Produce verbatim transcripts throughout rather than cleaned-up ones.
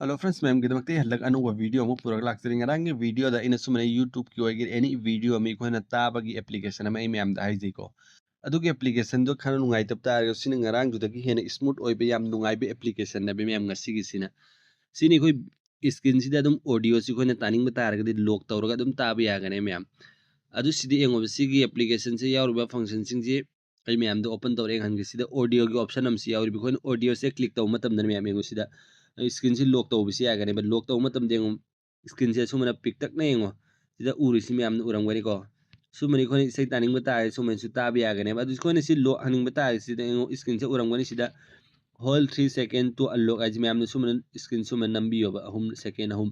Hello friends, ꯃꯌꯥꯝꯒꯤꯗꯃꯛꯇ ꯑꯩ ꯍꯟꯗꯛ ꯑꯅꯧꯕ video ꯑꯃ ꯄꯨꯔꯒ ꯂꯥꯛꯆꯔꯤ꯫ ꯉꯔꯥꯡꯒꯤ videoꯗ ꯑꯩꯅ ꯁꯨꯃꯥꯏꯅ YouTubeꯀꯤ ꯑꯣꯏꯒꯦꯔꯥ any video ꯑꯃ ꯑꯩꯈꯣꯏꯅ ꯇꯥꯕꯒꯤ application ꯑꯃ ꯑꯩ ꯃꯌꯥꯝꯗ ꯍꯥꯏꯖꯩꯀꯣ꯫ ꯑꯗꯨꯒꯤ applicationꯗꯣ ꯈꯔ ꯅꯨꯡꯉꯥꯏꯇꯕ ꯇꯥꯔꯒꯁꯨ ꯁꯤꯅ ꯉꯔꯥꯡꯗꯨꯗꯒꯤ ꯍꯦꯟꯅ smooth ꯑꯣꯏꯕ ꯌꯥꯝ ꯅꯨꯡꯉꯥꯏꯕ applicationꯅꯦꯕ ꯃꯌꯥꯝ ꯉꯁꯤꯒꯤꯁꯤꯅ꯫ ꯁꯤꯅꯤ ꯑꯩꯈꯣꯏ screenꯁꯤꯗ ꯑꯗꯨꯝ audioꯁꯤ ꯑꯩꯈꯣꯏꯅ ꯇꯥꯅꯤꯡꯕ ꯇꯥꯔꯒꯗꯤ lock ꯇꯧꯔꯒ ꯑꯗꯨꯝ ꯇꯥꯕ ꯌꯥꯒꯅꯤ ꯃꯌꯥꯝ꯫ ꯑꯗꯨ ꯁꯤꯗ ꯌꯦꯡꯉꯣꯕ, ꯁꯤꯒꯤ applicationꯁꯦ ꯌꯥꯎꯔꯤꯕ functionꯁꯤꯡꯁꯤ ꯑꯩ ꯃꯌꯥꯝꯗ open ꯇꯧꯔꯦ ꯌꯦꯡꯍꯟꯒꯦ꯫ ꯁꯤꯗ audioꯒꯤ option ꯑꯃꯁꯨ ꯌꯥꯎꯔꯤꯕ, ꯑꯩꯈꯣꯏꯅ audioꯁꯦ click ꯇꯧꯕ ꯃꯇꯝꯗꯅ ꯃꯌꯥꯝ ꯌꯦꯡꯉꯨ ꯁꯤꯗ screenꯁꯤ lock ꯇꯧꯕꯁꯤ ꯌꯥꯒꯅꯦꯕ꯫ Lock ꯇꯧꯕ ꯃꯇꯝꯗ ꯌꯦꯡꯉꯨ screenꯁꯦ ꯑꯁꯨꯃꯥꯏꯅ ꯄꯤꯛꯇꯛꯅ ꯌꯦꯡꯉꯣ, ꯁꯤꯗ ꯎꯔꯤꯁꯤ ꯃꯌꯥꯝꯅ ꯎꯔꯝꯒꯅꯤꯀꯣ꯫ ꯁꯨꯃꯥꯏꯅ ꯑꯩꯈꯣꯏꯅ ꯏꯁꯩ ꯇꯥꯅꯤꯡꯕ ꯇꯥꯔꯒꯗꯤ ꯁꯨꯃꯥꯏꯅꯁꯨ ꯇꯥꯕ ꯌꯥꯒꯅꯦꯕ꯫ ꯑꯗꯨ ꯑꯩꯈꯣꯏꯅ ꯁꯤ lock ꯍꯥꯡꯅꯤꯡꯕ ꯇꯥꯔꯒꯗꯤ ꯁꯤꯗ ꯌꯦꯡꯉꯣ screenꯁꯦ ꯎꯔꯝꯒꯅꯤ꯫ ꯁꯤꯗ hold three second to unlock ꯍꯥꯏꯁꯤ ꯃꯌꯥꯝꯅ ꯁꯨꯃꯥꯏꯅ screen ꯁꯨꯃꯥꯏꯅ ꯅꯝꯕꯤꯌꯣꯕ, ꯑꯍꯨꯝ, second ꯑꯍꯨꯝ꯫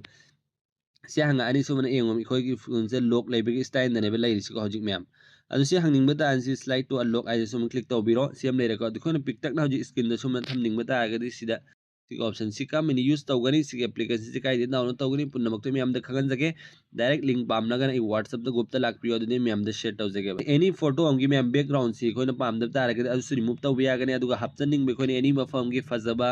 ꯁꯤ ꯍꯪꯉꯛꯑꯅꯤ, ꯁꯨꯃꯥꯏꯅ ꯌꯦꯡꯉꯣ ꯑꯩꯈꯣꯏꯒꯤ phoneꯁꯦ lock ꯂꯩꯕꯒꯤ styleꯗꯅꯦꯕ ꯂꯩꯔꯤꯁꯤꯀꯣ ꯍꯧꯖꯤꯛ ꯃꯌꯥꯝ꯫ ꯑꯗꯨ ꯁꯤ ꯍꯥꯡꯅꯤꯡꯕ ꯇꯥꯔꯗꯤ ꯁꯤ slide to unlock ꯍꯥꯏꯁꯦ ꯁꯨꯃꯥꯏꯅ click ꯇꯧꯕꯤꯔꯣ꯫ ꯁꯤ ꯑꯃ ꯂꯩꯔꯦꯀꯣ꯫ ꯑꯗꯨ ꯑꯩꯈꯣꯏꯅ ꯄꯤꯛꯇꯛꯅ ꯍꯧꯖꯤꯛ screenꯗ ꯁꯨꯃꯥꯏꯅ ꯊꯝꯅꯤꯡꯕ ꯇꯥꯔꯒꯗꯤ ꯁꯤꯗ ꯁꯤꯒꯤ option ꯁꯤ ꯀꯔꯝꯕꯅ use ꯇꯧꯒꯅꯤ, ꯁꯤꯒꯤ applicationꯁꯤ ꯀꯥꯏꯗ download ꯇꯧꯒꯅꯤ, ꯄꯨꯝꯅꯃꯛꯇꯨ ꯃꯌꯥꯝꯗ ꯈꯪꯍꯟꯖꯒꯦ꯫ Direct link ꯄꯥꯝꯂꯒꯅ ꯑꯩ WhatsAppꯇ groupꯇ ꯂꯥꯛꯄꯤꯌꯣ, ꯑꯗꯨꯗꯤ ꯃꯌꯥꯝꯗ share ꯇꯧꯖꯒꯦꯕ꯫ Any photo ꯑꯃꯒꯤ ꯃꯌꯥꯝ backgroundꯁꯤ ꯑꯩꯈꯣꯏꯅ ꯄꯥꯝꯗꯕ ꯇꯥꯔꯒꯗꯤ ꯑꯗꯨꯁꯨ remove ꯇꯧꯕ ꯌꯥꯒꯅꯤ꯫ ꯑꯗꯨꯒ ꯍꯥꯞꯆꯟꯅꯤꯡꯕ ꯑꯩꯈꯣꯏꯅ any ꯃꯐꯝꯒꯤ ꯐꯖꯕ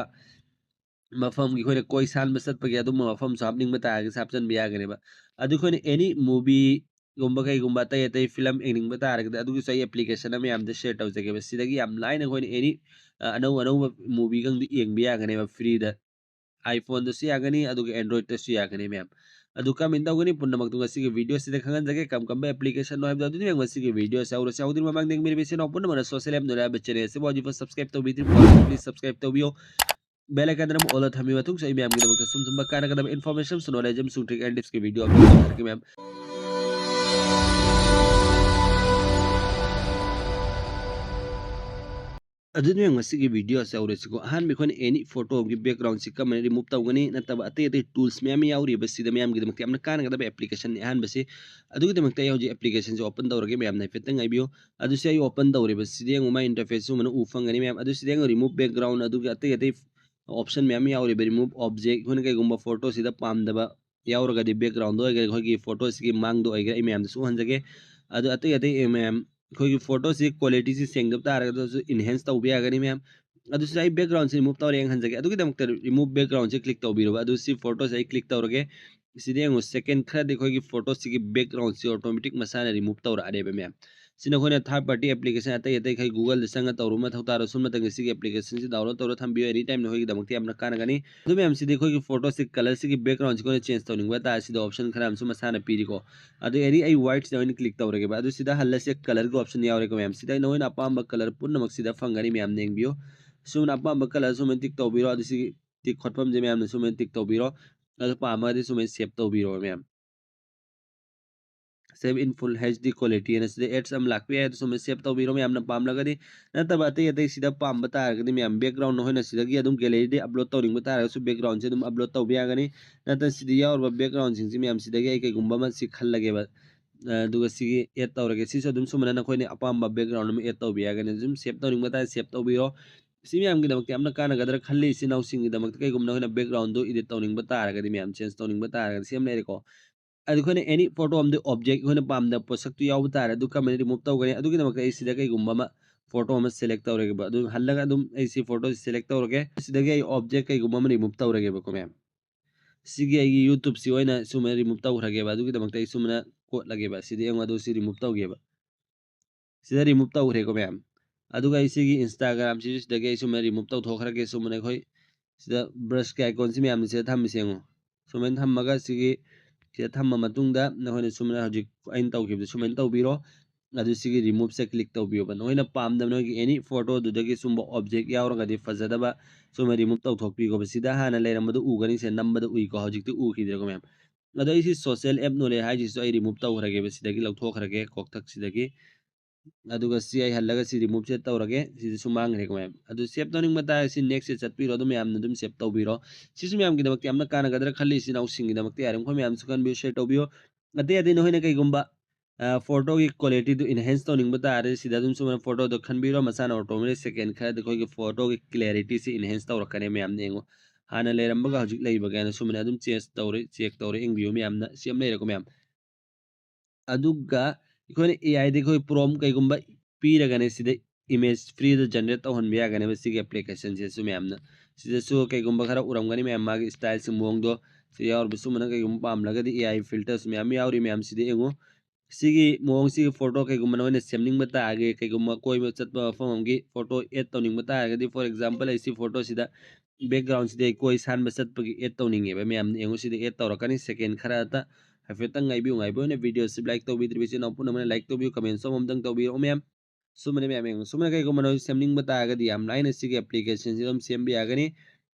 ꯃꯐꯝꯒꯤ ꯑꯩꯈꯣꯏꯅ ꯀꯣꯏ ꯁꯥꯟꯕ ꯆꯠꯄꯒꯤ ꯑꯗꯨꯝꯕ ꯃꯐꯝꯁꯨ ꯍꯥꯞꯅꯤꯡꯕ ꯇꯥꯔꯒꯁꯨ ꯍꯥꯞꯆꯤꯟꯕ ꯌꯥꯒꯅꯦꯕ꯫ ꯑꯗꯨ ꯑꯩꯈꯣꯏꯅ any movieꯒꯨꯝꯕ ꯀꯩꯒꯨꯝꯕ ꯑꯇꯩ ꯑꯇꯩ film ꯌꯦꯡꯅꯤꯡꯕ ꯇꯥꯔꯒꯗꯤ ꯑꯗꯨꯒꯤꯁꯨ ꯑꯩ application ꯑꯃ ꯃꯌꯥꯝꯗ share ꯇꯧꯖꯒꯦꯕ꯫ ꯁꯤꯗꯒꯤ ꯌꯥꯝ ꯂꯥꯏꯅ ꯑꯩꯈꯣꯏꯅ any ꯑꯅꯧ ꯑꯅꯧꯕ movieꯒꯪꯗꯨ ꯌꯦꯡꯕ ꯌꯥꯒꯅꯦꯕ freeꯗ꯫ iPhoneꯗꯁꯨ ꯌꯥꯒꯅꯤ, ꯑꯗꯨꯒ Androidꯇꯁꯨ ꯌꯥꯒꯅꯤ ꯃꯌꯥꯝ꯫ ꯑꯗꯨ ꯀꯃꯥꯏꯅ ꯇꯧꯒꯅꯤ ꯄꯨꯝꯅꯃꯛꯇꯨ ꯉꯁꯤꯒꯤ videoꯁꯤꯗ ꯈꯪꯍꯟꯖꯒꯦ꯫ ꯀꯔꯝ ꯀꯔꯝꯕ applicationꯅꯣ ꯍꯥꯏꯕꯗꯣ ꯑꯗꯨꯗꯤ ꯃꯌꯥꯝ ꯉꯁꯤꯒꯤ videoꯁꯦ ꯍꯧꯔꯁꯤ꯫ ꯍꯧꯗ꯭ꯔꯤꯕ ꯃꯃꯥꯡꯗ ꯌꯦꯡꯕꯤꯔꯤꯕ ꯏꯆꯤꯟ ꯏꯅꯥꯎ ꯄꯨꯝꯅꯃꯛꯅ social media ꯍꯥꯏꯕ channel ꯑꯁꯤꯕꯨ ꯍꯧꯖꯤꯛꯐꯥꯎ subscribe ꯇꯧꯕꯤꯗ꯭ꯔꯤꯕ ꯑꯣꯏꯔꯒꯗꯤ please subscribe ꯇꯧꯕꯤꯌꯣ꯫ Bell icon ꯑꯃ all ꯊꯝꯕꯤꯕ ꯃꯇꯨꯡꯁꯨ ꯑꯩ ꯃꯌꯥꯝꯒꯤꯗꯃꯛꯇ ꯁꯨꯝ ꯁꯨꯝꯕ ꯀꯥꯟꯅꯒꯗꯕ information, knowledge ꯑꯃꯁꯨꯡ trick and tipsꯀꯤ video upload ꯇꯧꯖꯔꯛꯀꯦ ꯃꯌꯥꯝ꯫ ꯑꯗꯨꯗꯤ ꯃꯌꯥꯝ ꯉꯁꯤꯒꯤ videoꯁꯦ ꯍꯧꯔꯁꯤꯀꯣ꯫ ꯑꯍꯥꯟꯕ ꯑꯩꯈꯣꯏꯅ any photo ꯑꯃꯒꯤ backgroundꯁꯤ ꯀꯃꯥꯏꯅ remove ꯇꯧꯒꯅꯤ ꯅꯠꯇꯕ ꯑꯇꯩ ꯑꯇꯩ tools ꯃꯌꯥꯝ ꯌꯥꯎꯔꯤꯕ ꯁꯤꯗ ꯃꯌꯥꯝꯒꯤꯗꯃꯛꯇ ꯌꯥꯝꯅ ꯀꯥꯟꯅꯒꯗꯕ applicationꯅꯤ ꯑꯍꯥꯟꯕꯁꯤ꯫ ꯑꯗꯨꯒꯤꯗꯃꯛꯇ ꯑꯩ ꯍꯧꯖꯤꯛ applicationꯁꯦ open ꯇꯧꯔꯒꯦ, ꯃꯌꯥꯝꯅ ꯍꯥꯏꯐꯦꯠꯇꯪ ꯉꯥꯏꯕꯤꯌꯨ꯫ ꯑꯗꯨꯁꯦ ꯑꯩ open ꯇꯧꯔꯦꯕ꯫ ꯁꯤꯗ ꯌꯦꯡꯉꯨ ꯃꯥꯏ interfaceꯁꯨ ꯃꯅꯨꯡ ꯎ ꯐꯪꯒꯅꯤ ꯃꯌꯥꯝ꯫ ꯑꯗꯨ ꯁꯤꯗ ꯌꯦꯡꯉꯨ remove background ꯑꯗꯨꯒ ꯑꯇꯩ ꯑꯇꯩ option ꯃꯌꯥꯝ ꯌꯥꯎꯔꯤꯕ꯫ Remove object, ꯑꯩꯈꯣꯏꯅ ꯀꯩꯒꯨꯝꯕ photoꯁꯤꯗ ꯄꯥꯝꯗꯕ ꯌꯥꯎꯔꯒꯗꯤ backgroundꯗ ꯑꯣꯏꯒꯦꯔꯥ ꯑꯩꯈꯣꯏꯒꯤ photoꯁꯤꯒꯤ ꯃꯥꯡꯗ ꯑꯣꯏꯒꯦꯔꯥ ꯑꯩ ꯃꯌꯥꯝꯗꯁꯨ ꯎꯍꯟꯖꯒꯦ꯫ ꯑꯗꯨ ꯑꯇꯩ ꯑꯇꯩ ꯃꯌꯥꯝ ꯑꯩꯈꯣꯏꯒꯤ photoꯁꯤ qualityꯁꯤ ꯁꯦꯡꯗꯕ ꯇꯥꯔꯒꯁꯨ enhance ꯇꯧꯕ ꯌꯥꯒꯅꯤ ꯃꯌꯥꯝ꯫ ꯑꯗꯨ ꯁꯤꯗ ꯑꯩ ꯕꯦꯛꯒ꯭ꯔꯥꯎꯟꯁꯦ ꯔꯤꯃꯨꯚ ꯇꯧꯔꯦ ꯌꯦꯡꯍꯟꯖꯒꯦ꯫ ꯑꯗꯨꯒꯤꯗꯃꯛꯇ ꯔꯤꯃꯨꯚ ꯕꯦꯛꯒ꯭ꯔꯥꯎꯟꯁꯦ ꯀ꯭ꯂꯤꯛ ꯇꯧꯕꯤꯔꯣꯕ꯫ ꯑꯗꯨ ꯁꯤ ꯐꯣꯇꯣꯁꯦ ꯑꯩ ꯀ꯭ꯂꯤꯛ ꯇꯧꯔꯒꯦ꯫ ꯁꯤꯗ ꯌꯦꯡꯉꯨ, ꯁꯦꯀꯦꯟ ꯈꯔꯗꯤ ꯑꯩꯈꯣꯏꯒꯤ ꯐꯣꯇꯣꯁꯤꯒꯤ ꯕꯦꯛꯒ꯭ꯔꯥꯎꯟꯁꯤ ꯑꯣꯇꯣꯃꯦꯇꯤꯛ ꯃꯁꯥꯅ ꯔꯤꯃꯨꯚ ꯇꯧꯔꯛꯑꯅꯦꯕ ꯃꯌꯥꯝ꯫ ꯁꯤꯅ ꯑꯩꯈꯣꯏꯅ ꯊꯥꯔꯠ ꯄꯥꯔꯇꯤ ꯑꯦꯄ꯭ꯂꯤꯀꯦꯁꯟ ꯑꯇꯩ ꯑꯇꯩ ꯑꯩꯈꯣꯏ ꯒꯨꯒꯜꯗ ꯆꯪꯉ ꯇꯧꯔꯨꯕ ꯃꯊꯧ ꯇꯥꯔꯣ꯫ ꯁꯨꯝ ꯃꯇꯝꯒꯤ ꯁꯤꯒꯤ ꯑꯦꯄ꯭ꯂꯤꯀꯦꯁꯟꯁꯤ ꯗꯥꯎꯟꯂꯣꯗ ꯇꯧꯔ ꯊꯝꯕꯤꯌꯨ, ꯑꯦꯅꯤ ꯇꯥꯏꯝ ꯅꯈꯣꯏꯒꯤꯗꯃꯛꯇ ꯌꯥꯝꯅ ꯀꯥꯟꯅꯒꯅꯤ꯫ ꯑꯗꯨ ꯃꯌꯥꯝꯁꯤꯗꯤ ꯑꯩꯈꯣꯏꯒꯤ ꯐꯣꯇꯣꯁꯤ ꯀꯂꯔꯁꯤꯒꯤ ꯕꯦꯛꯒ꯭ꯔꯥꯎꯟꯁꯤ ꯑꯩꯈꯣꯏꯅ ꯆꯦꯟꯖ ꯇꯧꯅꯤꯡꯕ ꯇꯥꯔꯦ, ꯁꯤꯗ ꯑꯣꯞꯁꯟ ꯈꯔ ꯑꯃꯁꯨ ꯃꯁꯥꯅ ꯄꯤꯔꯤꯀꯣ꯫ ꯑꯗꯨ ꯑꯦꯅꯤ ꯑꯩ ꯋꯥꯏꯠꯁꯤꯗ ꯑꯣꯏꯅ ꯀ꯭ꯂꯤꯛ ꯇꯧꯔꯒꯦꯕ꯫ ꯑꯗꯨ ꯁꯤꯗ ꯍꯜꯂꯁꯦ, ꯀꯂꯔꯒꯤ ꯑꯣꯞꯁꯟ ꯌꯥꯎꯔꯦꯀꯣ ꯃꯌꯥꯝ꯫ ꯁꯤꯗ ꯅꯈꯣꯏꯅ ꯑꯄꯥꯝꯕ ꯀꯂꯔ ꯄꯨꯝꯅꯃꯛ ꯁꯤꯗ ꯐꯪꯒꯅꯤ ꯃꯌꯥꯝ, ꯌꯦꯡꯕꯤꯌꯨ꯫ ꯁꯨꯝꯅ ꯑꯄꯥꯝꯕ ꯀꯂꯔ ꯁꯨꯃꯥꯏꯅ ꯇꯤꯛ ꯇꯧꯕꯤꯔꯣ꯫ ꯑꯗꯨ ꯁꯤꯒꯤ ꯇꯤꯛ ꯈꯣꯠꯐꯝꯁꯦ ꯃꯌꯥꯝꯅ ꯁꯨꯃꯥꯏꯅ ꯇꯤꯛ ꯇꯧꯕꯤꯔꯣ꯫ ꯑꯗꯨ ꯄꯥꯝꯃꯒꯗꯤ ꯁꯨꯃꯥꯏꯅ ꯁꯦꯞ ꯇꯧꯕꯤꯔꯣ ꯃꯌꯥꯝ꯫ Save in full H D quality ꯍꯥꯏꯅ ꯁꯤꯗ ꯑꯦꯗꯁ ꯑꯃ ꯂꯥꯛꯄ ꯌꯥꯏ, ꯑꯗꯨ ꯁꯨꯃꯥꯏꯅ ꯁꯦꯞ ꯇꯧꯕꯤꯔꯣ ꯃꯌꯥꯝꯅ ꯄꯥꯝꯂꯒꯗꯤ꯫ ꯅꯠꯇꯕ ꯑꯇꯩ ꯑꯇꯩ ꯁꯤꯗ ꯄꯥꯝꯕ ꯇꯥꯔꯒꯗꯤ ꯃꯌꯥꯝ, ꯕꯦꯛꯒ꯭ꯔꯥꯎꯟ ꯅꯈꯣꯏꯅ ꯁꯤꯗꯒꯤ ꯑꯗꯨꯝ ꯒꯦꯂꯔꯤꯗꯒꯤ ꯑꯞꯂꯣꯗ ꯇꯧꯅꯤꯡꯕ ꯇꯥꯔꯒꯁꯨ ꯕꯦꯛꯒ꯭ꯔꯥꯎꯟꯁꯦ ꯑꯗꯨꯝ ꯑꯞꯂꯣꯗ ꯇꯧꯕ ꯌꯥꯒꯅꯤ꯫ ꯅꯠꯇ꯭ꯔ ꯁꯤꯗ ꯌꯥꯎꯔꯤꯕ ꯕꯦꯛꯒ꯭ꯔꯥꯎꯟꯁꯤꯡꯁꯤ ꯃꯌꯥꯝ ꯁꯤꯗꯒꯤ ꯑꯩ ꯀꯩꯒꯨꯝꯕ ꯑꯃ ꯁꯤ ꯈꯜꯂꯒꯦꯕ꯫ ꯑ, ꯑꯗꯨꯒ ꯁꯤꯒꯤ ꯑꯦꯗ ꯇꯧꯔꯒꯦ꯫ ꯁꯤꯁꯨ ꯑꯗꯨꯝ ꯁꯨꯃꯥꯏꯅ ꯅꯈꯣꯏꯅ ꯑꯄꯥꯝꯕ ꯕꯦꯛꯒ꯭ꯔꯥꯎꯟ ꯑꯃ ꯑꯦꯗ ꯇꯧꯕ ꯌꯥꯒꯅꯤ꯫ ꯑꯗꯨꯝ ꯁꯦꯞ ꯇꯧꯅꯤꯡꯕ ꯇꯥꯔꯗꯤ ꯁꯦꯞ ꯇꯧꯕꯤꯔꯣ꯫ ꯁꯤ ꯃꯌꯥꯝꯒꯤꯗꯃꯛꯇ ꯌꯥꯝꯅ ꯀꯥꯟꯅꯒꯗ꯭ꯔꯥ ꯈꯜꯂꯤ꯫ ꯏꯆꯤꯟ ꯏꯅꯥꯎꯁꯤꯡꯒꯤꯗꯃꯛꯇ ꯀꯩꯒꯨꯝꯕ ꯅꯈꯣꯏꯅ ꯕꯦꯛꯒ꯭ꯔꯥꯎꯟꯗꯨ ꯏꯗꯤꯠ ꯇꯧꯅꯤꯡꯕ ꯇꯥꯔꯒꯗꯤ ꯃꯌꯥꯝ, ꯆꯦꯟꯖ ꯇꯧꯅꯤꯡꯕ ꯇꯥꯔꯒꯗꯤ ꯁꯤ ꯑꯃ ꯂꯩꯔꯦꯀꯣ꯫ ꯑꯗꯨ ꯑꯩꯈꯣꯏꯅ ꯑꯦꯅꯤ ꯐꯣꯇꯣ ꯑꯃꯗꯤ ꯑꯣꯕꯖꯦꯛ ꯑꯩꯈꯣꯏꯅ ꯄꯥꯝꯗꯕ ꯄꯣꯠꯁꯛꯇꯨ ꯌꯥꯎꯕ ꯇꯥꯔꯦ, ꯑꯗꯨ ꯀꯔꯝꯍꯥꯏꯅ ꯔꯤꯃꯨꯚ ꯇꯧꯒꯅꯤ? ꯑꯗꯨꯒꯤꯗꯃꯛꯇ ꯑꯩ ꯁꯤꯗ ꯀꯩꯒꯨꯝꯕ ꯑꯃ ꯐꯣꯇꯣ ꯑꯃ ꯁꯦꯂꯦꯛ ꯇꯧꯔꯒꯦꯕ꯫ ꯑꯗꯨ ꯍꯜꯂꯒ ꯑꯗꯨꯝ ꯑꯩ ꯁꯤ ꯐꯣꯇꯣꯁꯤ ꯁꯦꯂꯦꯛ ꯇꯧꯔꯒꯦ꯫ ꯁꯤꯗꯒꯤ ꯑꯩ ꯑꯣꯕꯖꯦꯛ ꯀꯩꯒꯨꯝꯕ ꯑꯃ ꯔꯤꯃꯨꯚ ꯇꯧꯔꯒꯦꯕꯀꯣ ꯃꯌꯥꯝ꯫ ꯁꯤꯒꯤ ꯑꯩꯒꯤ ꯌꯨꯇ꯭ꯌꯨꯕꯁꯤ ꯑꯣꯏꯅ ꯁꯨꯃꯥꯏꯅ ꯔꯤꯃꯨꯚ ꯇꯧꯈ꯭ꯔꯒꯦꯕ꯫ ꯑꯗꯨꯒꯤꯗꯃꯛꯇ ꯑꯩ ꯁꯨꯃꯥꯏꯅ ꯀꯣꯠꯂꯒꯦꯕ꯫ ꯁꯤꯗ ꯌꯦꯡꯉꯣ, ꯑꯗꯨ ꯁꯤ ꯔꯤꯃꯨꯚ ꯇꯧꯒꯦꯕ꯫ ꯁꯤꯗ ꯔꯤꯃꯨꯚ ꯇꯧꯈ꯭ꯔꯦꯀꯣ ꯃꯌꯥꯝ꯫ ꯑꯗꯨꯒ ꯑꯩ ꯁꯤꯒꯤ ꯏꯟꯁꯇꯥꯒ꯭ꯔꯥꯝꯁꯤꯁꯨ ꯁꯤꯗꯒꯤ ꯑꯩ ꯁꯨꯃꯥꯏꯅ ꯔꯤꯃꯨꯚ ꯇꯧꯊꯣꯛꯈ꯭ꯔꯒꯦ꯫ ꯁꯨꯃꯥꯏꯅ ꯑꯩꯈꯣꯏ ꯁꯤꯗ ꯕ꯭ꯔꯁꯀꯤ ꯑꯥꯏꯀꯣꯟꯁꯤ ꯃꯌꯥꯝꯅ ꯁꯤꯗ ꯊꯝꯃꯤꯁꯦ ꯌꯦꯡꯉꯣ꯫ ꯁꯨꯃꯥꯏꯅ ꯊꯝꯃꯒ ꯁꯤꯒꯤ ꯁꯤꯗ ꯊꯝꯃ ꯃꯇꯨꯡꯗ ꯅꯈꯣꯏꯅ ꯁꯨꯃꯥꯏꯅ ꯍꯧꯖꯤꯛ ꯑꯩꯅ ꯇꯧꯈꯤꯕꯗꯣ ꯁꯨꯃꯥꯏꯅ ꯇꯧꯕꯤꯔꯣ꯫ ꯑꯗꯨ ꯁꯤꯒꯤ ꯔꯤꯃꯨꯚꯁꯦ ꯀ꯭ꯂꯤꯛ ꯇꯧꯕꯤꯌꯣꯕ꯫ ꯅꯈꯣꯏꯅ ꯄꯥꯝꯗꯕ ꯅꯈꯣꯏꯒꯤ ꯑꯦꯅꯤ ꯐꯣꯇꯣꯗꯨꯗꯒꯤ ꯁꯨꯝꯕ ꯑꯣꯕꯖꯦꯛ ꯌꯥꯎꯔꯒꯗꯤ ꯐꯖꯗꯕ ꯁꯨꯝꯕ ꯔꯤꯃꯨꯚ ꯇꯧꯊꯣꯛꯄꯤꯈꯣꯕ꯫ ꯁꯤꯗ ꯍꯥꯟꯅ ꯂꯩꯔꯝꯕꯗꯣ ꯎꯒꯅꯤ, ꯁꯦ ꯅꯝꯕꯗ ꯎꯏꯀꯣ, ꯍꯧꯖꯤꯛꯇꯤ ꯎꯈꯤꯗ꯭ꯔꯦꯀꯣ ꯃꯌꯥꯝ꯫ ꯑꯗꯣ ꯑꯩ ꯁꯤ ꯁꯣꯁꯦꯜ ꯑꯦꯞ ꯅꯣꯂꯦꯖ ꯍꯥꯏꯁꯤꯁꯨ ꯑꯩ ꯔꯤꯃꯨꯚ ꯇꯧꯈ꯭ꯔꯒꯦꯕ, ꯁꯤꯗꯒꯤ ꯂꯧꯊꯣꯛꯈ꯭ꯔꯒꯦ ꯀꯣꯛꯊꯛꯁꯤꯗꯒꯤ꯫ ꯑꯗꯨꯒ ꯁꯤ ꯑꯩ ꯍꯜꯂꯒ ꯁꯤ ꯔꯤꯃꯨꯚꯁꯦ ꯇꯧꯔꯒꯦ꯫ ꯁꯤꯗꯤ ꯁꯨꯝ ꯃꯥꯡꯈ꯭ꯔꯦꯀꯣ ꯃꯌꯥꯝ꯫ ꯑꯗꯨ ꯁꯦꯞ ꯇꯧꯅꯤꯡꯕ ꯇꯥꯔꯒꯗꯤ ꯁꯤ ꯅꯦꯛꯁꯁꯦ ꯆꯠꯄꯤꯔꯣ, ꯑꯗꯨꯝ ꯃꯌꯥꯝꯅ ꯑꯗꯨꯝ ꯁꯦꯞ ꯇꯧꯕꯤꯔꯣ꯫ ꯁꯤꯁꯨ ꯃꯌꯥꯝꯒꯤꯗꯃꯛꯇ ꯌꯥꯝꯅ ꯀꯥꯟꯅꯒꯗ꯭ꯔꯥ ꯈꯜꯂꯤ, ꯏꯆꯤꯟ ꯏꯅꯥꯎꯁꯤꯡꯒꯤꯗꯃꯛꯇ ꯌꯥꯔꯤꯃꯈꯩ ꯃꯌꯥꯝꯁꯨ ꯈꯟꯕꯤꯌꯨ, ꯁꯤꯌꯔ ꯇꯧꯕꯤꯌꯨ꯫ ꯑꯇꯩ ꯑꯇꯩ ꯅꯈꯣꯏꯅ ꯀꯩꯒꯨꯝꯕ, ꯑ, ꯐꯣꯇꯣꯒꯤ ꯀ꯭ꯋꯥꯂꯤꯇꯤꯗꯨ ꯏꯟꯍꯦꯟꯁ ꯇꯧꯅꯤꯡꯕ ꯇꯥꯔꯗꯤ ꯁꯤꯗ ꯑꯗꯨꯝ ꯁꯨꯃꯥꯏꯅ ꯐꯣꯇꯣꯗꯣ ꯈꯟꯕꯤꯔꯣ, ꯃꯁꯥꯅ ꯑꯣꯇꯣꯃꯦꯇꯤꯛ ꯁꯦꯀꯦꯟ ꯈꯔꯗ ꯑꯩꯈꯣꯏꯒꯤ ꯐꯣꯇꯣꯒꯤ ꯀ꯭ꯂꯦꯔꯤꯇꯤꯁꯤ ꯏꯟꯍꯦꯟꯁ ꯇꯧꯔꯛꯀꯅꯤ ꯃꯌꯥꯝꯅ ꯌꯦꯡꯉꯣ꯫ ꯍꯥꯟꯅ ꯂꯩꯔꯝꯕꯒ ꯍꯧꯖꯤꯛ ꯂꯩꯕꯒ ꯍꯥꯏꯅ ꯁꯨꯃꯥꯏꯅ ꯑꯗꯨꯝ ꯆꯦꯟꯖ ꯇꯧꯔꯦ, ꯆꯦꯛ ꯇꯧꯔꯦ, ꯌꯦꯡꯕꯤꯌꯨ ꯃꯌꯥꯝꯅ꯫ ꯁꯤ ꯑꯃ ꯂꯩꯔꯦꯀꯣ ꯃꯌꯥꯝ꯫ ꯑꯗꯨꯒ ꯑꯩꯈꯣꯏꯅ ꯑꯦ ꯑꯥꯏꯗ ꯑꯩꯈꯣꯏ ꯄ꯭ꯔꯣꯝ ꯀꯩꯒꯨꯝꯕ ꯄꯤꯔꯒꯅꯦ ꯁꯤꯗ image freeꯗ generate ꯇꯧꯍꯟꯕ ꯌꯥꯒꯅꯦꯕ ꯁꯤꯒꯤ applicationꯁꯤꯁꯨ ꯃꯌꯥꯝꯅ꯫ ꯁꯤꯗꯁꯨ ꯀꯩꯒꯨꯝꯕ ꯈꯔ ꯎꯔꯝꯒꯅꯤ ꯃꯌꯥꯝ, ꯃꯥꯒꯤ styleꯁꯤ, ꯃꯑꯣꯡꯗꯣ꯫ ꯁꯤ ꯌꯥꯎꯔꯤꯕ ꯁꯨꯝꯕꯅ ꯀꯩꯒꯨꯝꯕ ꯄꯥꯝꯂꯒꯗꯤ A I filters ꯃꯌꯥꯝ ꯌꯥꯎꯔꯤ ꯃꯌꯥꯝ, ꯁꯤꯗ ꯌꯦꯡꯉꯨ꯫ ꯁꯤꯒꯤ ꯃꯑꯣꯡꯁꯤꯒꯤ photo ꯀꯩꯒꯨꯝꯕ ꯅꯈꯣꯏꯅ ꯁꯦꯝꯅꯤꯡꯕ ꯇꯥꯔꯒꯗꯤ, ꯀꯩꯒꯨꯝꯕ ꯀꯣꯏꯕ ꯆꯠꯄ ꯃꯐꯝ ꯑꯃꯒꯤ photo add ꯇꯧꯅꯤꯡꯕ ꯇꯥꯔꯒꯗꯤ, for example, ꯑꯩ ꯁꯤ photoꯁꯤꯗ backgroundꯁꯤꯗ ꯑꯩ ꯀꯣꯏ ꯁꯥꯟꯕ ꯆꯠꯄꯒꯤ add ꯇꯧꯅꯤꯡꯉꯦꯕ ꯃꯌꯥꯝꯅ꯫ ꯌꯦꯡꯉꯨ, ꯁꯤꯗ add ꯇꯧꯔꯛꯀꯅꯤ꯫ Second ꯈꯔꯇ ꯍꯥꯏꯐꯦꯠꯇꯪ ꯉꯥꯏꯕꯤꯌꯨ, ꯉꯥꯏꯕ ꯑꯣꯏꯅ videoꯁꯤ like ꯇꯧꯕꯤꯗ꯭ꯔꯤꯕ ꯏꯆꯤꯟ ꯏꯅꯥꯎ ꯄꯨꯝꯅꯃꯛꯅ like ꯇꯧꯕꯤꯌꯨ, comment ꯑꯃꯃꯝꯇꯪ ꯇꯧꯕꯤꯔꯛꯑꯣ ꯃꯌꯥꯝ꯫ ꯁꯨꯃꯥꯏꯅ ꯃꯌꯥꯝ ꯌꯦꯡꯉꯨ꯫ ꯁꯨꯃꯥꯏꯅ ꯀꯩꯒꯨꯝꯕ ꯅꯈꯣꯏ ꯁꯦꯝꯅꯤꯡꯕ ꯇꯥꯔꯒꯗꯤ ꯌꯥꯝ ꯂꯥꯏꯅ ꯁꯤꯒꯤ applicationꯁꯤ ꯑꯗꯨꯝ ꯁꯦꯝꯕ ꯌꯥꯒꯅꯤ꯫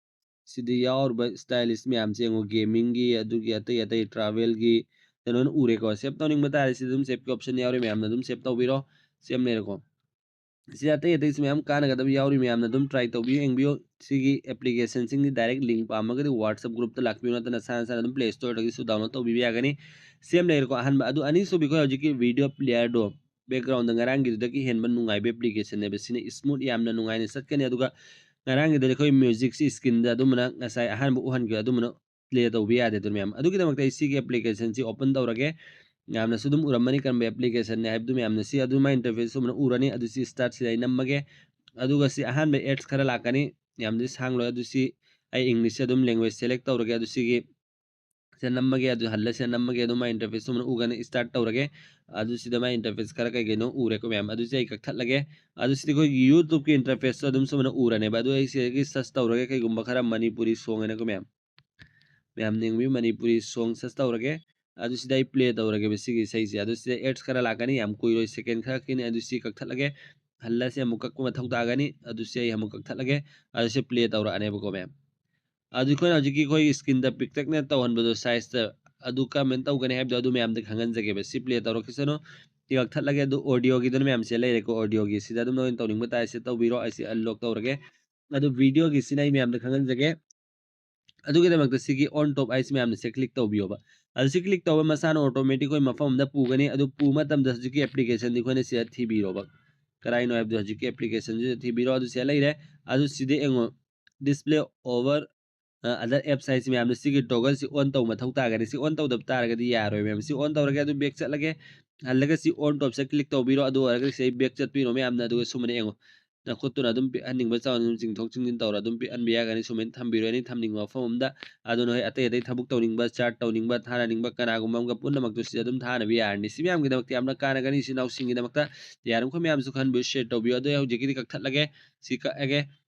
ꯁꯤꯗ ꯌꯥꯎꯔꯤꯕ stylist ꯃꯌꯥꯝꯁꯦ ꯌꯦꯡꯉꯨ, gamingꯒꯤ, ꯑꯗꯨꯒꯤ ꯑꯇꯩ ꯑꯇꯩ travelꯒꯤ, ꯀꯩꯅꯣꯅ ꯎꯔꯦꯀꯣ꯫ Save ꯇꯧꯅꯤꯡꯕ ꯇꯥꯔꯗꯤ ꯁꯤꯗ ꯑꯗꯨꯝ saveꯀꯤ option ꯌꯥꯎꯔꯤ ꯃꯌꯥꯝꯅ ꯑꯗꯨꯝ save ꯇꯧꯕꯤꯔꯣ꯫ ꯁꯦꯝ ꯂꯩꯔꯦꯀꯣ꯫ ꯁꯤ ꯑꯇꯩ ꯑꯇꯩꯁꯨ ꯃꯌꯥꯝ ꯀꯥꯟꯅꯒꯗꯕ ꯌꯥꯎꯔꯤ ꯃꯌꯥꯝꯅ ꯑꯗꯨꯝ try ꯇꯧꯕꯤꯌꯨ, ꯌꯦꯡꯕꯤꯌꯨ꯫ ꯁꯤꯒꯤ applicationꯁꯤꯡꯗꯤ direct link ꯄꯥꯝꯃꯒꯗꯤ WhatsApp groupꯇ ꯂꯥꯛꯄꯤꯌꯨ, ꯅꯠꯇꯅ ꯁꯥꯅ ꯁꯥꯅ ꯑꯗꯨꯝ Play Storeꯗꯒꯤꯁꯨ download ꯇꯧꯕꯤꯕ ꯌꯥꯒꯅꯤ꯫ ꯁꯦꯝ ꯂꯩꯔꯦꯀꯣ ꯑꯍꯥꯟꯕ꯫ ꯑꯗꯨ ꯑꯅꯤꯁꯨꯕ ꯑꯩꯈꯣꯏ ꯍꯧꯖꯤꯛꯀꯤ video playerꯗꯣ backgroundꯗ ꯉꯔꯥꯡꯒꯤꯗꯨꯗꯒꯤ ꯍꯦꯟꯕ ꯅꯨꯡꯉꯥꯏꯕ applicationꯅꯦꯕ꯫ ꯁꯤꯅ smooth ꯌꯥꯝꯅ ꯅꯨꯡꯉꯥꯏꯅ ꯆꯠꯀꯅꯤ꯫ ꯑꯗꯨꯒ ꯉꯔꯥꯡꯒꯤꯗꯨꯗꯤ ꯑꯩꯈꯣꯏ musicꯁꯤ screenꯗ ꯑꯗꯨꯝꯕꯅ ꯉꯁꯥꯏ ꯑꯍꯥꯟꯕ ꯎꯍꯟꯈꯤꯕ ꯑꯗꯨꯝꯕꯅ play ꯇꯧꯕ ꯌꯥꯗꯦ ꯑꯗꯨꯅ ꯃꯌꯥꯝ꯫ ꯑꯗꯨꯒꯤꯗꯃꯛꯇ ꯑꯩ ꯁꯤꯒꯤ applicationꯁꯤ open ꯇꯧꯔꯒꯦ꯫ ꯃꯌꯥꯝꯅꯁꯨ ꯑꯗꯨꯝ ꯎꯔꯝꯃꯅꯤ ꯀꯔꯝꯕ applicationꯅꯦ ꯍꯥꯏꯕꯗꯨ ꯃꯌꯥꯝꯅ꯫ ꯁꯤ ꯑꯗꯨ ꯃꯥꯏ interface ꯁꯨꯃꯥꯏꯅ ꯎꯔꯅꯤ꯫ ꯑꯗꯨ ꯁꯤ startꯁꯤꯗ ꯑꯩ ꯅꯝꯃꯒꯦ꯫ ꯑꯗꯨꯒ ꯁꯤ ꯑꯍꯥꯟꯕ ads ꯈꯔ ꯂꯥꯛꯀꯅꯤ꯫ ꯌꯥꯝꯗꯤ ꯁꯥꯡꯂꯣꯏ꯫ ꯑꯗꯨ ꯁꯤ ꯑꯩ Englishꯁꯦ ꯑꯗꯨꯝ language select ꯇꯧꯔꯒꯦ꯫ ꯑꯗꯨ ꯁꯤꯒꯤ ꯁꯤꯗ ꯅꯝꯃꯒꯦ꯫ ꯑꯗꯨ ꯍꯜꯂ ꯁꯤꯗ ꯅꯝꯃꯒꯦ꯫ ꯑꯗꯨ ꯃꯥꯏ interface ꯁꯨꯃꯥꯏꯅ ꯎꯒꯅꯤ꯫ Start ꯇꯧꯔꯒꯦ꯫ ꯑꯗꯨ ꯁꯤꯗ ꯃꯥꯏ interface ꯈꯔ ꯀꯩ ꯀꯩꯅꯣ ꯎꯔꯦꯀꯣ ꯃꯌꯥꯝ꯫ ꯑꯗꯨ ꯁꯤ ꯑꯩ ꯀꯛꯊꯠꯂꯒꯦ꯫ ꯑꯗꯨ ꯁꯤꯗꯤ ꯑꯩꯈꯣꯏꯒꯤ YouTubeꯀꯤ interfaceꯇꯣ ꯑꯗꯨꯝ ꯁꯨꯃꯥꯏꯅ ꯎꯔꯅꯦꯕ꯫ ꯑꯗꯨ ꯑꯩ ꯁꯤꯗꯒꯤ search ꯇꯧꯔꯒꯦ ꯀꯩꯒꯨꯝꯕ ꯈꯔ ꯃꯅꯤꯄꯨꯔꯤ song ꯍꯥꯏꯅꯀꯣ ꯃꯌꯥꯝ꯫ ꯃꯌꯥꯝ ꯌꯦꯡꯕꯤꯌꯨ, ꯃꯅꯤꯄꯨꯔꯤ song search ꯇꯧꯔꯒꯦ꯫ ꯑꯗꯨ ꯁꯤꯗ ꯑꯩ play ꯇꯧꯔꯒꯦꯕ ꯁꯤꯒꯤ ꯏꯁꯩꯁꯦ꯫ ꯑꯗꯨ ꯁꯤꯗ ads ꯈꯔ ꯂꯥꯛꯀꯅꯤ, ꯌꯥꯝ ꯀꯨꯏꯔꯣꯏ, second ꯈꯔ ꯈꯛꯀꯤꯅꯤ꯫ ꯑꯗꯨ ꯁꯤ ꯀꯛꯊꯠꯂꯒꯦ꯫ ꯍꯜꯂ ꯁꯤ ꯑꯃꯨꯛ ꯀꯛꯄ ꯃꯊꯧ ꯇꯥꯒꯅꯤ꯫ ꯑꯗꯨ ꯁꯤ ꯑꯩ ꯑꯃꯨꯛ ꯀꯛꯊꯠꯂꯒꯦ꯫ ꯑꯗꯨ ꯁꯤ play ꯇꯧꯔꯛꯑꯅꯦꯕꯀꯣ ꯃꯌꯥꯝ꯫ ꯑꯗꯨ ꯑꯩꯈꯣꯏꯅ ꯍꯧꯖꯤꯛꯀꯤ ꯑꯩꯈꯣꯏ screenꯗ ꯄꯤꯛꯇꯛꯅ ꯇꯧꯍꯟꯕꯗꯣ sizeꯇ, ꯑꯗꯨ ꯀꯔꯝꯍꯥꯏꯅ ꯇꯧꯒꯅꯤ ꯍꯥꯏꯕꯗꯣ ꯑꯗꯨ ꯃꯌꯥꯝꯗ ꯈꯪꯍꯟꯖꯒꯦꯕ꯫ ꯁꯤ play ꯇꯧꯔꯛꯈꯤꯁꯅꯨ꯫ ꯁꯤ ꯀꯛꯊꯠꯂꯒꯦ꯫ ꯑꯗꯨ audioꯒꯤꯗꯨꯅ ꯃꯌꯥꯝꯁꯦ ꯂꯩꯔꯦꯀꯣ, audioꯒꯤ ꯁꯤꯗ ꯑꯗꯨꯝ ꯅꯣꯏꯅ ꯇꯧꯅꯤꯡꯕ ꯇꯥꯔꯦ ꯁꯤ ꯇꯧꯕꯤꯔꯣ꯫ ꯑꯩ ꯁꯤ unlock ꯇꯧꯔꯒꯦ꯫ ꯑꯗꯨ videoꯒꯤꯁꯤꯅ ꯑꯩ ꯃꯌꯥꯝꯗ ꯈꯪꯍꯟꯖꯒꯦ꯫ ꯑꯗꯨꯒꯤꯗꯃꯛꯇ ꯁꯤꯒꯤ on top ꯍꯥꯏꯁꯤ ꯃꯌꯥꯝꯅ ꯁꯤ click ꯇꯧꯕꯤꯌꯣꯕ꯫ ꯑꯗꯨ ꯁꯤ click ꯇꯧꯕ ꯃꯁꯥꯅ automatic ꯑꯩꯈꯣꯏ ꯃꯐꯝ ꯑꯃꯗ ꯄꯨꯒꯅꯤ꯫ ꯑꯗꯨ ꯄꯨꯕ ꯃꯇꯝꯗ ꯍꯧꯖꯤꯛꯀꯤ applicationꯗꯤ ꯑꯩꯈꯣꯏꯅ ꯁꯤꯗ ꯊꯤꯕꯤꯔꯣꯕ꯫ ꯀꯗꯥꯏꯅꯣ ꯍꯥꯏꯕꯗꯣ ꯍꯧꯖꯤꯛꯀꯤ applicationꯁꯤꯗ ꯊꯤꯕꯤꯔꯣ꯫ ꯑꯗꯨ ꯁꯤꯗ ꯂꯩꯔꯦ꯫ ꯑꯗꯨ ꯁꯤꯗ ꯌꯦꯡꯉꯣ, display over ꯑꯗꯔ ꯑꯦꯞꯁ ꯍꯥꯏꯁꯤ ꯃꯌꯥꯝꯅ ꯁꯤꯒꯤ ꯇꯣꯒꯜꯁꯤ ꯑꯣꯟ ꯇꯧꯕ ꯃꯊꯧ ꯇꯥꯒꯅꯤ꯫ ꯁꯤ ꯑꯣꯟ ꯇꯧꯗꯕ ꯇꯥꯔꯒꯗꯤ ꯌꯥꯔꯣꯏ ꯃꯌꯥꯝ꯫ ꯁꯤ ꯑꯣꯟ ꯇꯧꯔꯒꯦ, ꯑꯗꯨ ꯕꯦꯛ ꯆꯠꯂꯒꯦ꯫ ꯍꯜꯂꯒ ꯁꯤ ꯑꯣꯟ ꯇꯣꯞꯁꯦ ꯀ꯭ꯂꯤꯛ ꯇꯧꯕꯤꯔꯣ꯫ ꯑꯗꯨ ꯑꯣꯏꯔꯒ ꯁꯤ ꯕꯦꯛ ꯆꯠꯄꯤꯔꯣ ꯃꯌꯥꯝꯅ, ꯑꯗꯨꯒ ꯁꯨꯃꯥꯏꯅ ꯌꯦꯡꯉꯣ, ꯅꯈꯨꯠꯇꯨꯅ ꯑꯗꯨꯝ ꯄꯤꯛꯍꯟꯅꯤꯡꯕ ꯆꯥꯎꯍꯟꯅꯤꯡꯕ, ꯆꯤꯡꯊꯣꯛ ꯆꯤꯡꯁꯤꯟ ꯇꯧꯔ ꯑꯗꯨꯝ ꯄꯤꯛꯍꯟꯕ ꯌꯥꯒꯅꯤ꯫ ꯁꯨꯃꯥꯏꯅ ꯊꯝꯕꯤꯔꯣ ꯑꯦꯅꯤ ꯊꯝꯅꯤꯡꯕ ꯃꯐꯝ ꯑꯃꯗ꯫ ꯑꯗꯨ ꯅꯈꯣꯏ ꯑꯇꯩ ꯑꯇꯩ ꯊꯕꯛ ꯇꯧꯅꯤꯡꯕ, ꯆꯥꯠ ꯇꯧꯅꯤꯡꯕ, ꯊꯥꯅꯅꯤꯡꯕ ꯀꯅꯥꯒꯨꯝꯕ ꯑꯃꯒ ꯄꯨꯝꯅꯃꯛꯇꯨ ꯁꯤꯗ ꯑꯗꯨꯝ ꯊꯥꯅꯕ ꯌꯥꯔꯅꯤ꯫ ꯁꯤ ꯃꯌꯥꯝꯒꯤꯗꯃꯛꯇ ꯌꯥꯝꯅ ꯀꯥꯟꯅꯒꯅꯤ꯫ ꯏꯆꯤꯟ ꯏꯅꯥꯎꯁꯤꯡꯒꯤꯗꯃꯛꯇ ꯌꯥꯔꯤꯃꯈꯩ ꯃꯌꯥꯝꯁꯨ ꯈꯟꯕꯤꯌꯨ, ꯁꯤꯌꯔ ꯇꯧꯕꯤꯌꯨ꯫ ꯑꯗꯨ ꯑꯩ ꯍꯧꯖꯤꯛꯀꯤꯗꯤ ꯀꯛꯊꯠꯂꯒꯦ꯫ ꯁꯤ ꯀꯛꯑꯒꯦ꯫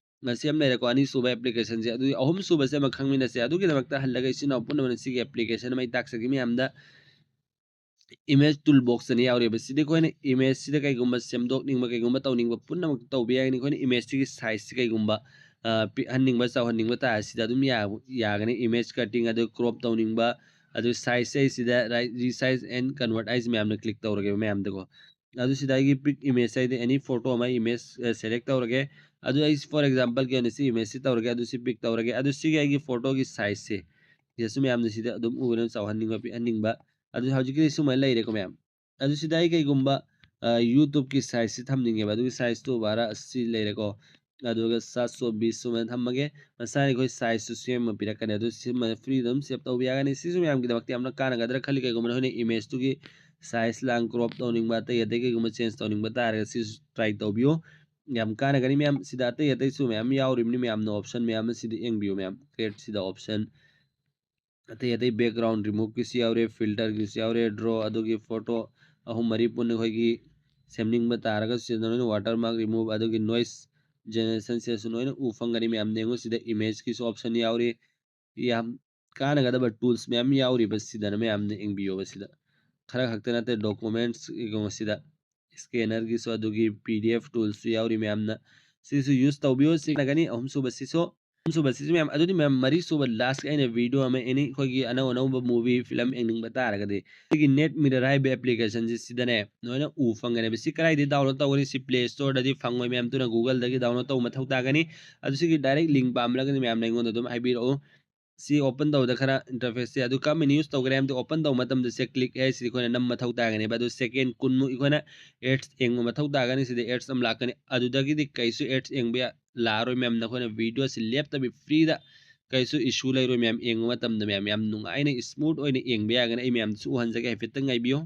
ꯃꯁꯤ ꯑꯃ ꯂꯩꯔꯦꯀꯣ, ꯑꯅꯤꯁꯨꯕ ꯑꯦꯄ꯭ꯂꯤꯀꯦꯁꯟꯁꯦ꯫ ꯑꯗꯨꯗꯤ ꯑꯍꯨꯝꯁꯨꯕꯁꯦ ꯑꯃ ꯈꯪꯃꯤꯟꯅꯁꯦ꯫ ꯑꯗꯨꯒꯤꯗꯃꯛꯇ ꯍꯜꯂꯒ ꯏꯆꯤꯟ ꯏꯅꯥꯎ ꯄꯨꯝꯅꯃꯛꯅ ꯁꯤꯒꯤ ꯑꯦꯄ꯭ꯂꯤꯀꯦꯁꯟ ꯑꯃ ꯑꯩ ꯇꯥꯛꯆꯒꯦ ꯃꯌꯥꯝꯗ꯫ ꯏꯃꯦꯖ ꯇꯨꯜ ꯕꯣꯛꯁ ꯑꯅ ꯌꯥꯎꯔꯤꯕ ꯁꯤꯗꯤ ꯑꯩꯈꯣꯏꯅ ꯏꯃꯦꯖꯁꯤꯗ ꯀꯩꯒꯨꯝꯕ ꯁꯦꯝꯗꯣꯛꯅꯤꯡꯕ, ꯀꯩꯒꯨꯝꯕ ꯇꯧꯅꯤꯡꯕ ꯄꯨꯝꯅꯃꯛ ꯇꯧꯕ ꯌꯥꯒꯅꯤ꯫ ꯑꯩꯈꯣꯏꯅ ꯏꯃꯦꯖꯁꯤꯒꯤ ꯁꯥꯏꯖꯁꯤ ꯀꯩꯒꯨꯝꯕ, ꯑ, ꯄꯤꯛꯍꯟꯅꯤꯡꯕ, ꯆꯥꯎꯍꯟꯅꯤꯡꯕ ꯇꯥꯔꯁꯤꯗ ꯑꯗꯨꯝ ꯌꯥ-, ꯌꯥꯒꯅꯤ꯫ ꯏꯃꯦꯖ ꯀꯠꯇꯤꯡ, ꯑꯗꯨ ꯀ꯭ꯔꯣꯞ ꯇꯧꯅꯤꯡꯕ, ꯑꯗꯨ ꯁꯥꯏꯖꯁꯦ ꯑꯩ ꯁꯤꯗ ꯔꯥꯏ-, resize and convert ꯍꯥꯏꯁꯤ ꯃꯌꯥꯝꯅ ꯀ꯭ꯂꯤꯛ ꯇꯧꯔꯒꯦꯕ ꯃꯌꯥꯝꯗꯀꯣ꯫ ꯑꯗꯨ ꯁꯤꯗ ꯑꯩꯒꯤ ꯄꯤꯛ ꯏꯃꯦꯖ ꯍꯥꯏꯗꯤ ꯑꯦꯅꯤ ꯐꯣꯇꯣ ꯑꯃ ꯏꯃꯦꯖ, ꯑ, ꯁꯦꯂꯦꯛ ꯇꯧꯔꯒꯦ꯫ ꯑꯗꯨ ꯑꯩ, ꯐꯣꯔ ꯑꯦꯛꯖꯥꯝꯄꯜꯒꯤ ꯑꯣꯏꯅ ꯁꯤ ꯏꯃꯦꯖꯁꯤ ꯇꯧꯔꯒꯦ꯫ ꯑꯗꯨ ꯁꯤ ꯄꯤꯛ ꯇꯧꯔꯒꯦ꯫ ꯑꯗꯨ ꯁꯤꯒꯤ ꯑꯩꯒꯤ ꯐꯣꯇꯣꯒꯤ ꯁꯥꯏꯖꯁꯦ, ꯁꯤꯗꯁꯨ ꯃꯌꯥꯝꯅ ꯁꯤꯗ ꯑꯗꯨꯝ ꯎꯕꯅ ꯆꯥꯎꯍꯟꯅꯤꯡꯕ, ꯄꯤꯛꯍꯟꯅꯤꯡꯕ꯫ ꯑꯗꯨ ꯍꯧꯖꯤꯛꯀꯤꯗꯤ ꯁꯨꯃꯥꯏꯅ ꯂꯩꯔꯦꯀꯣ ꯃꯌꯥꯝ꯫ ꯑꯗꯨ ꯁꯤꯗ ꯑꯩ ꯀꯩꯒꯨꯝꯕ, ꯑ, YouTubeꯀꯤ ꯁꯥꯏꯖꯁꯤ ꯊꯝꯅꯤꯡꯉꯦꯕ꯫ ꯑꯗꯨꯒꯤ ꯁꯥꯏꯖꯇꯨ ꯚꯥꯔꯥ ꯑꯁꯤ ꯂꯩꯔꯦꯀꯣ꯫ ꯑꯗꯨꯒ ꯁꯥꯠ ꯁꯣ ꯕꯤꯁ ꯁꯨꯃꯥꯏꯅ ꯊꯝꯃꯒꯦ꯫ ꯃꯁꯥꯅ ꯑꯩꯈꯣꯏ ꯁꯥꯏꯖꯁꯨ ꯁꯦꯝꯃ ꯄꯤꯔꯛꯀꯅꯤ꯫ ꯑꯗꯨ ꯁꯤꯃ ꯐ꯭ꯔꯤ ꯑꯗꯨꯝ ꯁꯦꯞ ꯇꯧꯕ ꯌꯥꯒꯅꯤ꯫ ꯁꯤꯁꯨ ꯃꯌꯥꯝꯒꯤꯗꯃꯛꯇ ꯌꯥꯝꯅ ꯀꯥꯟꯅꯒꯗ꯭ꯔꯥ ꯈꯜꯂꯤ꯫ ꯀꯩꯒꯨꯝꯕ ꯅꯈꯣꯏꯅ ꯏꯃꯦꯖꯇꯨꯒꯤ ꯁꯥꯏꯖ ꯂꯥꯡ ꯀ꯭ꯔꯣꯞ ꯇꯧꯅꯤꯡꯕ, ꯑꯇꯩ ꯑꯇꯩ ꯀꯩꯒꯨꯝꯕ ꯆꯦꯟꯖ ꯇꯧꯅꯤꯡꯕ ꯇꯥꯔꯒꯗꯤ ꯁꯤꯁꯨ ꯇ꯭ꯔꯥꯏ ꯇꯧꯕꯤꯌꯨ꯫ ꯌꯥꯝ ꯀꯥꯟꯅꯒꯅꯤ ꯃꯌꯥꯝ꯫ ꯁꯤꯗ ꯑꯇꯩ ꯑꯇꯩꯁꯨ ꯃꯌꯥꯝ ꯌꯥꯎꯔꯤꯕꯅꯤ ꯃꯌꯥꯝꯅ, ꯑꯣꯞꯁꯟ ꯃꯌꯥꯝ ꯑꯃ ꯁꯤꯗ ꯌꯦꯡꯕꯤꯌꯨ ꯃꯌꯥꯝ꯫ ꯀ꯭ꯔꯦꯠꯁꯤꯗ ꯑꯣꯞꯁꯟ ꯑꯇꯩ ꯑꯇꯩ ꯕꯦꯛꯒ꯭ꯔꯥꯎꯟ ꯔꯤꯃꯨꯚꯀꯤꯁꯨ ꯌꯥꯎꯔꯦ, ꯐꯤꯜꯇꯔꯒꯤꯁꯨ ꯌꯥꯎꯔꯦ, ꯗ꯭ꯔꯣ, ꯑꯗꯨꯒꯤ ꯐꯣꯇꯣ ꯑꯍꯨꯝ ꯃꯔꯤ ꯄꯨꯟꯅ ꯑꯩꯈꯣꯏꯒꯤ ꯁꯦꯝꯅꯤꯡꯕ ꯇꯥꯔꯒꯁꯨ ꯁꯤꯗ ꯅꯣꯏꯅ ꯋꯥꯇꯔ ꯃꯥꯔꯛ ꯔꯤꯃꯨꯚ, ꯑꯗꯨꯒꯤ ꯅꯣꯏꯁ ꯖꯦꯅꯦꯔꯦꯁꯟ ꯁꯤꯗꯁꯨ ꯅꯣꯏꯅ ꯎ ꯐꯪꯒꯅꯤ ꯃꯌꯥꯝ꯫ ꯌꯦꯡꯉꯨ ꯁꯤꯗ ꯏꯃꯦꯖꯀꯤꯁꯨ ꯑꯣꯞꯁꯟ ꯌꯥꯎꯔꯤ꯫ ꯌꯥꯝ ꯀꯥꯟꯅꯒꯗꯕ ꯇꯨꯜꯁ ꯃꯌꯥꯝ ꯌꯥꯎꯔꯤꯕ ꯁꯤꯗꯅ ꯃꯌꯥꯝꯅ ꯌꯦꯡꯕꯤꯌꯣꯕ ꯁꯤꯗ꯫ ꯈꯔ ꯈꯛꯇ ꯅꯠꯇꯦ, ꯗꯣꯀꯨꯃꯦꯟꯠꯁ ꯁꯤꯗ ꯁ꯭ꯀꯦꯅꯔꯒꯤꯁꯨ ꯑꯗꯨꯒꯤ ꯄꯤ ꯗꯤ ꯑꯦꯐ ꯇꯨꯜꯁꯨ ꯌꯥꯎꯔꯤ ꯃꯌꯥꯝꯅ꯫ ꯁꯤꯁꯨ ꯌꯨꯁ ꯇꯧꯕꯤꯌꯨ꯫ ꯁꯤ ꯀꯥꯟꯅꯒꯅꯤ꯫ ꯑꯍꯨꯝꯁꯨꯕ ꯁꯤꯁꯨ, ꯑꯍꯨꯝꯁꯨꯕ ꯁꯤꯁꯨ ꯃꯌꯥꯝ꯫ ꯑꯗꯨꯗꯤ ꯃꯌꯥꯝ, ꯃꯔꯤꯁꯨꯕ ꯂꯥꯁꯀꯤ ꯑꯩꯅ ꯚꯤꯗꯤꯑꯣ ꯑꯃ ꯑꯦꯅꯤ ꯑꯩꯈꯣꯏꯒꯤ ꯑꯅꯧ ꯑꯅꯧꯕ ꯃꯨꯚꯤ ꯐꯤꯂꯝ ꯌꯦꯡꯅꯤꯡꯕ ꯇꯥꯔꯒꯗꯤ ꯁꯤꯒꯤ ꯅꯦꯠ ꯃꯤꯔꯔ ꯍꯥꯏꯕ ꯑꯦꯄ꯭ꯂꯤꯀꯦꯁꯟꯁꯤ ꯁꯤꯗꯅꯦ ꯂꯣꯏꯅ ꯎ ꯐꯪꯒꯅꯦꯕ꯫ ꯁꯤ ꯀꯗꯥꯏꯗꯒꯤ ꯗꯥꯎꯟꯂꯣꯗ ꯇꯧꯒꯅꯤ? ꯁꯤ ꯄ꯭ꯂꯦ ꯁ꯭ꯇꯣꯔꯗꯗꯤ ꯐꯪꯉꯣꯏ ꯃꯌꯥꯝ, ꯑꯗꯨꯅ ꯒꯨꯒꯜꯗꯒꯤ ꯗꯥꯎꯟꯂꯣꯗ ꯇꯧꯕ ꯃꯊꯧ ꯇꯥꯒꯅꯤ꯫ ꯑꯗꯨ ꯁꯤꯒꯤ ꯗꯥꯏꯔꯦꯛ ꯂꯤꯡ ꯄꯥꯝꯂꯒꯗꯤ ꯃꯌꯥꯝꯅ ꯑꯩꯉꯣꯟꯗ ꯑꯗꯨꯝ ꯍꯥꯏꯕꯤꯔꯛꯎ꯫ ꯁꯤ ꯑꯣꯄꯟ ꯇꯧꯕꯗ ꯈꯔ ꯏꯟꯇꯔꯐꯦꯁꯁꯦ ꯑꯗꯨ ꯀꯔꯝꯕꯅ ꯌꯨꯁ ꯇꯧꯒꯅꯤ ꯍꯥꯏꯕꯗꯤ ꯑꯣꯄꯟ ꯇꯧꯕ ꯃꯇꯝꯗ ꯁꯦ ꯀ꯭ꯂꯤꯛ ꯍꯥꯏꯁꯤꯗꯤ ꯑꯩꯈꯣꯏꯅ ꯅꯝ ꯃꯊꯧ ꯇꯥꯒꯅꯦꯕ꯫ ꯑꯗꯨ ꯁꯦꯀꯦꯟ ꯀꯨꯟꯃꯨꯛ ꯑꯩꯈꯣꯏꯅ ꯑꯦꯗꯁ ꯌꯦꯡꯕ ꯃꯊꯧ ꯇꯥꯒꯅꯤ꯫ ꯁꯤꯗ ꯑꯦꯗꯁ ꯑꯃ ꯂꯥꯛꯀꯅꯤ꯫ ꯑꯗꯨꯗꯒꯤꯗꯤ ꯀꯩꯁꯨ ꯑꯦꯗꯁ ꯌꯦꯡꯕ ꯌꯥ-, ꯂꯥꯛꯑꯔꯣꯏ ꯃꯌꯥꯝ꯫ ꯅꯈꯣꯏꯅ ꯚꯤꯗꯤꯑꯣꯁꯤ ꯂꯦꯞꯇꯕꯤ ꯐ꯭ꯔꯤꯗ ꯀꯩꯁꯨ issue ꯂꯩꯔꯣꯏ ꯃꯌꯥꯝ꯫ ꯌꯦꯡꯕ ꯃꯇꯝꯗ ꯃꯌꯥꯝ ꯌꯥꯝ ꯅꯨꯡꯉꯥꯏꯅ smooth ꯑꯣꯏꯅ ꯌꯦꯡꯕ ꯌꯥꯒꯅꯤ꯫ ꯑꯩ ꯃꯌꯥꯝꯗꯁꯨ ꯎꯍꯟꯖꯒꯦ, ꯍꯥꯏꯐꯦꯠꯇꯪ ꯉꯥꯏꯕꯤꯌꯣ꯫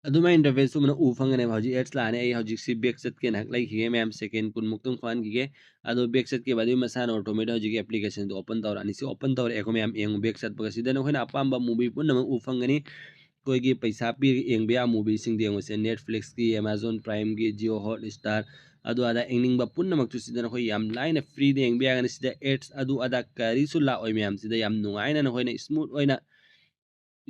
ꯑꯗꯨꯃꯥꯏꯅ interface ꯑꯃꯅ ꯎ ꯐꯪꯒꯅꯦꯕ꯫ ꯍꯧꯖꯤꯛ ads ꯂꯥꯛꯑꯅꯤ꯫ ꯑꯩ ꯍꯧꯖꯤꯛꯁꯤ back ꯆꯠꯀꯦꯅ ꯉꯥꯏꯍꯥꯛ ꯂꯩꯈꯤꯒꯦ ꯃꯌꯥꯝ, second ꯀꯨꯟꯃꯨꯛꯇꯪ ꯐꯥꯍꯟꯈꯤꯒꯦ꯫ ꯑꯗꯣ back ꯆꯠꯈꯤꯕ ꯑꯗꯨꯒꯤ ꯃꯁꯥꯅ automatic ꯍꯧꯖꯤꯛꯀꯤ applicationꯗꯣ open ꯇꯧꯔꯛꯑꯅꯤ꯫ ꯁꯤ open ꯇꯧꯔꯛꯑꯦꯀꯣ ꯃꯌꯥꯝ, ꯌꯦꯡꯉꯨ back ꯆꯠꯄꯒ ꯁꯤꯗ ꯅꯈꯣꯏꯅ ꯑꯄꯥꯝꯕ movie ꯄꯨꯝꯅꯃꯛ ꯎ ꯐꯪꯒꯅꯤ꯫ ꯑꯩꯈꯣꯏꯒꯤ ꯄꯩꯁꯥ ꯄꯤꯔꯒ ꯌꯦꯡꯕ ꯌꯥꯕ movieꯁꯤꯡꯗꯤ ꯌꯦꯡꯉꯨꯁꯦ, Netflixꯀꯤ, Amazon Primeꯒꯤ, Jio Hotstar, ꯑꯗꯨ ꯑꯗꯥ ꯌꯦꯡꯅꯤꯡꯕ ꯄꯨꯝꯅꯃꯛꯇꯨ ꯁꯤꯗ ꯅꯈꯣꯏ ꯌꯥꯝ ꯂꯥꯏꯅ freeꯗ ꯌꯦꯡꯕ ꯌꯥꯒꯅꯤ꯫ ꯁꯤꯗ ads ꯑꯗꯨ ꯑꯗꯥ ꯀꯔꯤꯁꯨ ꯂꯥꯛꯑꯣꯏ ꯃꯌꯥꯝ꯫ ꯁꯤꯗ ꯌꯥꯝ ꯅꯨꯡꯉꯥꯏꯅ ꯅꯈꯣꯏꯅ smooth ꯑꯣꯏꯅ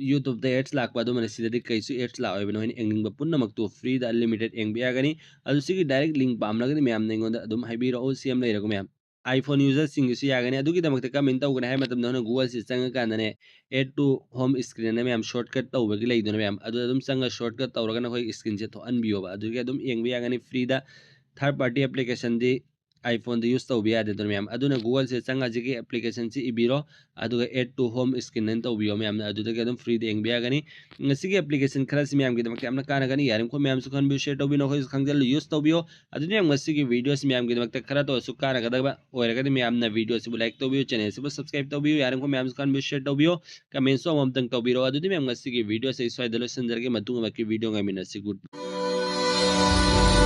YouTubeꯇ ads ꯂꯥꯛꯄ ꯑꯗꯨꯃꯅ ꯁꯤꯗꯗꯤ ꯀꯩꯁꯨ ads ꯂꯥꯛꯑꯣꯏꯕ꯫ ꯅꯈꯣꯏꯅ ꯌꯦꯡꯅꯤꯡꯕ ꯄꯨꯝꯅꯃꯛꯇꯨ freeꯗ unlimited ꯌꯦꯡꯕ ꯌꯥꯒꯅꯤ꯫ ꯑꯗꯨ ꯁꯤꯒꯤ direct link ꯄꯥꯝꯂꯒꯗꯤ ꯃꯌꯥꯝꯅ ꯑꯩꯉꯣꯟꯗ ꯑꯗꯨꯝ ꯍꯥꯏꯕꯤꯔꯛꯑꯣ, ꯁꯦꯝ ꯂꯩꯔꯒ ꯃꯌꯥꯝ꯫ iPhone userꯁꯤꯡꯒꯤꯁꯨ ꯌꯥꯒꯅꯤ꯫ ꯑꯗꯨꯒꯤꯗꯃꯛꯇ ꯀꯃꯥꯏꯅ ꯇꯧꯒꯅꯤ ꯍꯥꯏꯕ ꯃꯇꯝꯗ ꯅꯈꯣꯏꯅ Googleꯁꯤ ꯆꯪꯉꯀꯥꯟꯗꯅꯦ, add to home screen ꯑꯅ ꯃꯌꯥꯝ shortcut ꯇꯧꯕꯒꯤ ꯂꯩꯗꯅ ꯃꯌꯥꯝ, ꯑꯗꯨꯗ ꯑꯗꯨꯝ ꯆꯪꯉꯒ shortcut ꯇꯧꯔꯒ ꯅꯈꯣꯏ screenꯁꯦ ꯊꯣꯛꯍꯟꯕꯤꯌꯣꯕ꯫ ꯑꯗꯨꯒꯤ ꯑꯗꯨꯝ ꯌꯦꯡꯕ ꯌꯥꯒꯅꯤ freeꯗ꯫ Third party applicationꯗꯤ iPhoneꯗ use ꯇꯧꯕ ꯌꯥꯗꯦ ꯑꯗꯨꯅ ꯃꯌꯥꯝ꯫ ꯑꯗꯨꯅ Googleꯁꯦ ꯆꯪꯉꯒ ꯍꯧꯖꯤꯛꯀꯤ applicationꯁꯤ ꯏꯕꯤꯔꯣ, ꯑꯗꯨꯒ add to home screen ꯑꯅ ꯇꯧꯕꯤꯌꯣ ꯃꯌꯥꯝꯅ, ꯑꯗꯨꯗꯒꯤ ꯑꯗꯨꯝ freeꯗ ꯌꯦꯡꯕ ꯌꯥꯒꯅꯤ꯫ ꯉꯁꯤꯒꯤ application ꯈꯔꯁꯤ ꯃꯌꯥꯝꯒꯤꯗꯃꯛꯇ ꯌꯥꯝꯅ ꯀꯥꯟꯅꯒꯅꯤ꯫ ꯌꯥꯔꯤꯃꯈꯣꯏ ꯃꯌꯥꯝꯁꯨ ꯈꯪꯕꯤꯌꯨ, share ꯇꯧꯕꯤꯌꯨ, ꯅꯈꯣꯏꯁꯨ ꯈꯪꯖꯤꯜꯂꯨ, use ꯇꯧꯕꯤꯌꯣ꯫ ꯑꯗꯨꯗꯤ ꯃꯌꯥꯝ ꯉꯁꯤꯒꯤ videoꯁꯤ ꯃꯌꯥꯝꯒꯤꯗꯃꯛꯇ ꯈꯔꯇ ꯑꯣꯏꯔꯁꯨ ꯀꯥꯟꯅꯒꯗꯕ ꯑꯣꯏꯔꯒꯗꯤ ꯃꯌꯥꯝꯅ videoꯁꯤꯕꯨ like ꯇꯧꯕꯤꯌꯨ, channelꯁꯤꯕꯨ subscribe ꯇꯧꯕꯤꯌꯨ, ꯌꯥꯔꯤꯃꯈꯣꯏ ꯃꯌꯥꯝꯁꯨ ꯈꯪꯕꯤꯌꯨ, share ꯇꯧꯕꯤꯌꯨ, comment ꯑꯃꯃꯝꯇꯪ ꯇꯧꯕꯤꯔꯣ꯫ ꯑꯗꯨꯗꯤ ꯃꯌꯥꯝ ꯉꯁꯤꯒꯤ videoꯁꯤ ꯑꯩ ꯁ꯭ꯋꯥꯏꯗ ꯂꯣꯏꯁꯤꯟꯖꯔꯒꯦ, ꯃꯇꯨꯡ ꯑꯃꯒꯤ video ꯉꯥꯏꯃꯤꯟꯅꯁꯤ꯫ Good bye꯫